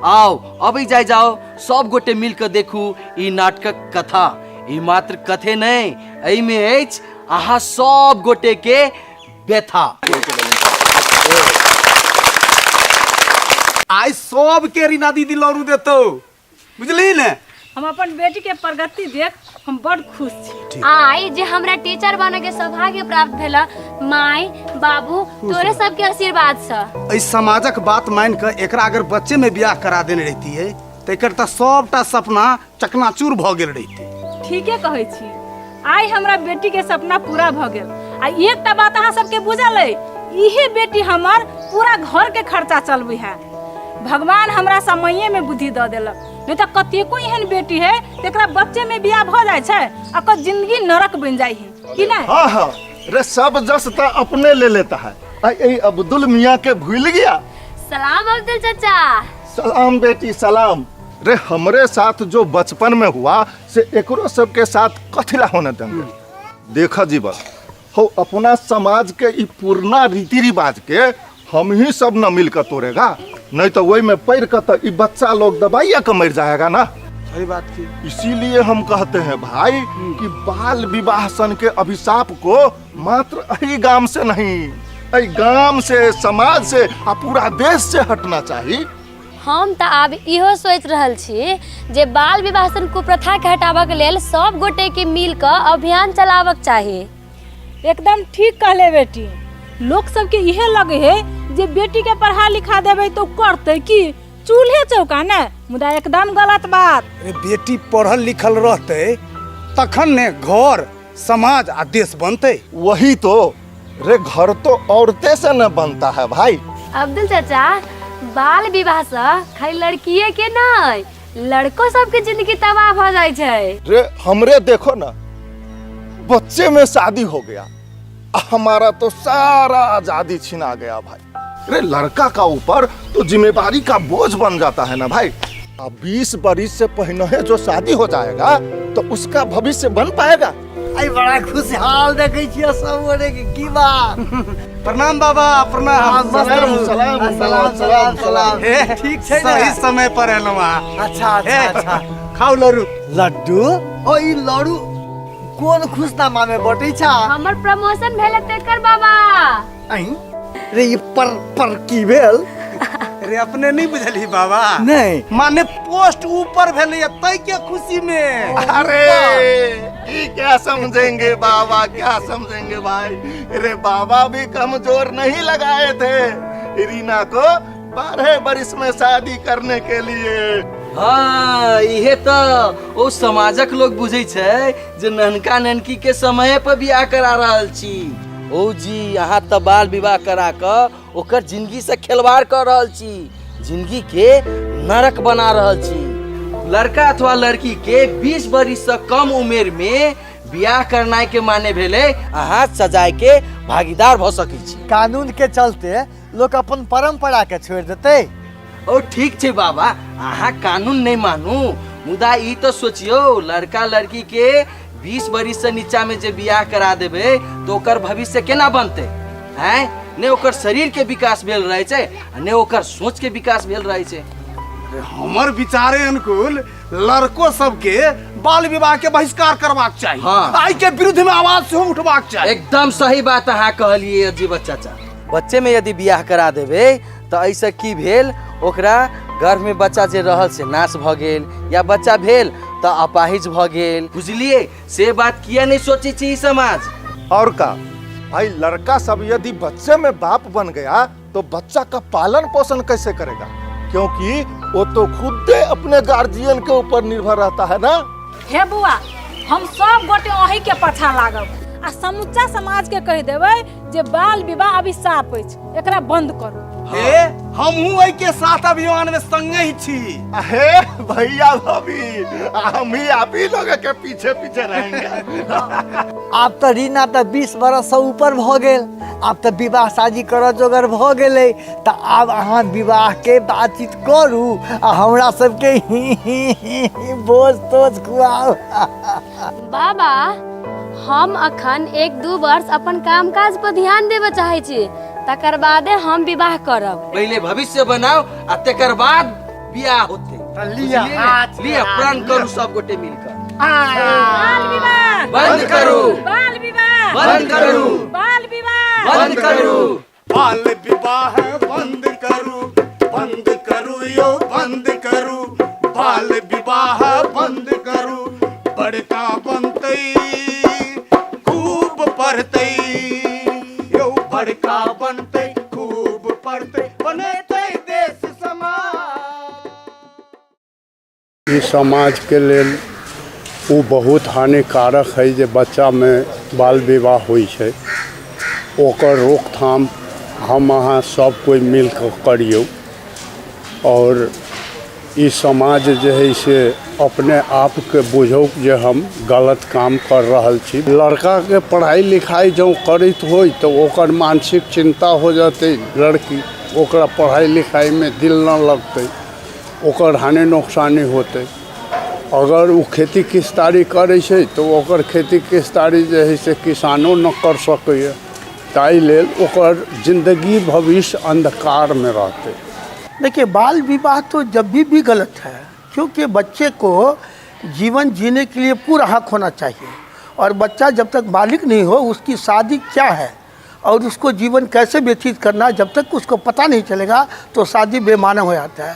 आउ अबै जाय जाओ, सब गोटे मिल कऽ देखू ई नाटकक कथा। ई मात्र कथे नहि, एहिमे अछि अहाँ सब गोटे के व्यथा। आइ सबके रीना दीदी लड़ू देतौ, बुझली ने? हम अपन बेटी के प्रगति देख हम बड़ खुश छी। आइ जे हमरा टीचर बने के सौभाग्य प्राप्त भेल, माय बाबू तोरे सबके आशीर्वाद से। एहि समाजक बात मान कऽ एकरा अगर बच्चे में बियाह करा देने रहितियै तऽ एकर तऽ सबटा सपना चकनाचूर भऽ गेल रहितै। ठीके कहै छी, आइ हमरा बेटी के सपना पूरा भऽ गेल। आ एकटा बात अहाँ सबके बुझल अइ, इहे बेटी हमर पूरा घर के खर्चा चलबै है। भगवान हमरा समये में बुद्धि दऽ देलक, नहीं तऽ कतेको एहन बेटी है तेकरा बच्चे में बियाह भऽ जाइ छै आ ओकर जिंदगी नरक बनि जाइ है कि नहीं? हाँ हाँ रे, सब जस तो अपने ले लेता है, आ ए अब्दुल मियाँ के भूल गया। सलाम अब्दुल चाचा। सलाम बेटी सलाम। रे हमरे साथ जो बचपन में हुआ से एकरो सबके साथ कथिला होने देंगे। देखा जीवन हो, अपना समाज के ई पुरना रीति रिवाज के हम ही सब न मिल कर तोड़ेगा, नहीं तो वही में पैर कर तो ई बच्चा लोग दबाइया के मर जाएगा ना। सही बात की। इसीलिए हम कहते हैं भाई कि बाल विवाह सन के अभिशाप को मात्र एही गांव से नहीं, एही गांव से, समाज से आ पूरा देश से हटना चाहिए। हम तऽ आब इहो सोचि रहल छी जे बाल विवाह सन कुप्रथा के हटाबऽ के लेल सब गोटे के मिल कऽ अभियान चलाबक चाही। एकदम ठीक कहले बेटी। लोक सबके इहे लगे है जे बेटी के पढ़ा लिखा देबै तो करतै की, चूल्हे चौका ने, मुदा एकदम गलत बात। अरे बेटी पढ़ल लिखल रहतै तखन ने घर, समाज आ देश बनतै। वही तो रे, घर तो औरते से न बनता है भाई। अब्दुल चाचा, बाल विवाह से खाली लड़किए के नहीं, लड़को सबके जिंदगी तबाह भ जाइ छै। रे हमरे देखो ना, बच्चे में शादी हो गया, हमारा तो सारा आजादी छिना गया भाई। रे लड़का का ऊपर तो जिम्मेदारी का बोझ बन जाता है ना भाई। अब 20 बरिस से पहले जो शादी हो जाएगा तो उसका भविष्य बन पाएगा। आई बड़ा खुशहाल देखै छियै सब गोटे के, की बात? प्रणाम बाबा, प्रणाम। मस्त सलाम, रहू। सलाम, आ, सलाम, सलाम, सलाम। हे, ठीक छै ने? सही समय पर एलहुँ अहाँ। अच्छा, अच्छा, हे, अच्छा। खाउ लड्डू। लड्डू? ओ ई लड्डू कोन खुशनामा में बटै छा? हमर प्रमोशन भेल तेकर बाबा। अहीं रे, ई पर पर की भेल? रे अपने नहीं बुझलही बाबा? नहीं। माने पोस्ट ऊपर भेलैया तै के खुशी में। अरे ई क्या समझेंगे बाबा, क्या समझेंगे भाई। अरे बाबा भी कमजोर नहीं लगाए थे रीना को 12 बरिस में शादी करने के लिए। हाँ, इहे तऽ ओ समाजक लोग बुझै छै जे ननका ननकी के समय पर बियाह करा रहल छी। ओ जी, अहाँ तऽ बाल विवाह करा कऽ ओकर जिंदगी से खिलवाड़ कऽ रहल छी, जिंदगी के नरक बना रहल छी। लड़का अथवा लड़की के 20 बरिस से कम उमेर में बियाह करनाइ के माने भेलै अहाँ सजाय के भागीदार भऽ सकै छी। कानून के चलते लोक अपन परंपरा के छोड़ि देतै। ओ ठीक छै बाबा, अहाँ कानून नहीं मानू, मुदा ई तो सोचियो लड़का लड़की के 20 बरिस से नीचा में जे बियाह करा देबै तो ओकर भविष्य केना बनतै? हैं, ने ओकर शरीर के विकास भेल रहै छै आ ने ओकर सोच के विकास भेल रहै छै। अरे हमर विचारे अनुकूल लड़को सबके बाल विवाह के बहिष्कार करबाक चाही। हाँ। आई के विरुद्ध में आवाज सेहो उठबाक चाही। एकदम सही बात अहाँ कहलिए जीवन चाचा। बच्चे में यदि बियाह करा देबै तऽ एहिसँ की भेल, ओकरा गर्भ में बच्चा जे रहल से नाश भऽ गेल, या बच्चा भेल तऽ अपाहिज भऽ गेल। बुझलिए से बात किया नहीं सोचै छै ई समाज? और का भाई, लड़का सब यदि बच्चे में बाप बन गया तो बच्चा का पालन पोषण कैसे करेगा, क्योंकि वो तो खुद अपने गार्जियन के ऊपर निर्भर रहता है ना। हे बुआ, हम सब गोटे अही के पाछा लागब आ समूचा समाज के कहि देबै जे बाल विवाह अभिशाप अछि, एकरा बंद करू। हे, हमहूँ एहि के साथ अभियान में संगे ही छी। अहे भैया भाभी, हम ही आप ही लोग के पीछे पीछे रहेंगे। आब तऽ रीना तऽ 20 बरस से ऊपर भऽ गेल, आब तऽ विवाह शादी करऽ जोगर भऽ गेलै, तऽ आब अहाँ विवाह के बातचीत करू आ हमरा सबके ही ही ही ही भोज तोज खुआउ। बाबा, हम अखन 1-2 वर्ष अपन काम काज पर ध्यान देबऽ चाहै छी, तकर बादे हम विवाह करब। पहिले भविष्य बनाओ आ तकर बाद बियाह होते। तऽ लिअ बुझलियै ने? हाथ। लिअ, प्रण करू सब गोटे मिल कऽ। बाल विवाह बंद करू। बाल विवाह बंद करू। बाल विवाह बंद करू। बाल विवाह बंद करू, बंद करू यो बंद करू, बाल विवाह बंद करू। बड़का बनतै खूब पढ़तै यो, बड़का बनतै खूब पढ़तै, बनेतै देश समाज। ई समाजके लेल ओ बहुत हानिकारक है जे बच्चामे बाल विवाह होइ छै। ओकर रोकथाम हम अहाँ सब कोइ मिलके करियौ आओर ई समाज जे है से अपने आपके बुझौ जे हम गलत काम कर रहल छी। लड़काके पढ़ाइ लिखाइ जँ करैत होइ तऽ ओकर मानसिक चिन्ता हो जेतै। लड़की ओकरा पढ़ाइ लिखाइमे दिल न लगतै, ओकर हानि नोकसानी होतै। अगर ओ खेती किस्तारी करै छै तऽ ओकर खेती किस्तारी जे है से किसानो न कर सकैए। ताहि लेल ओकर जिन्दगी भविष्य अन्धकारमे रहतै। देखिए, बाल विवाह तो जब भी गलत है, क्योंकि बच्चे को जीवन जीने के लिए पूरा हक होना चाहिए और बच्चा जब तक बालिग नहीं हो, उसकी शादी क्या है और उसको जीवन कैसे व्यतीत करना है, जब तक उसको पता नहीं चलेगा तो शादी बेमाना हो जाता है।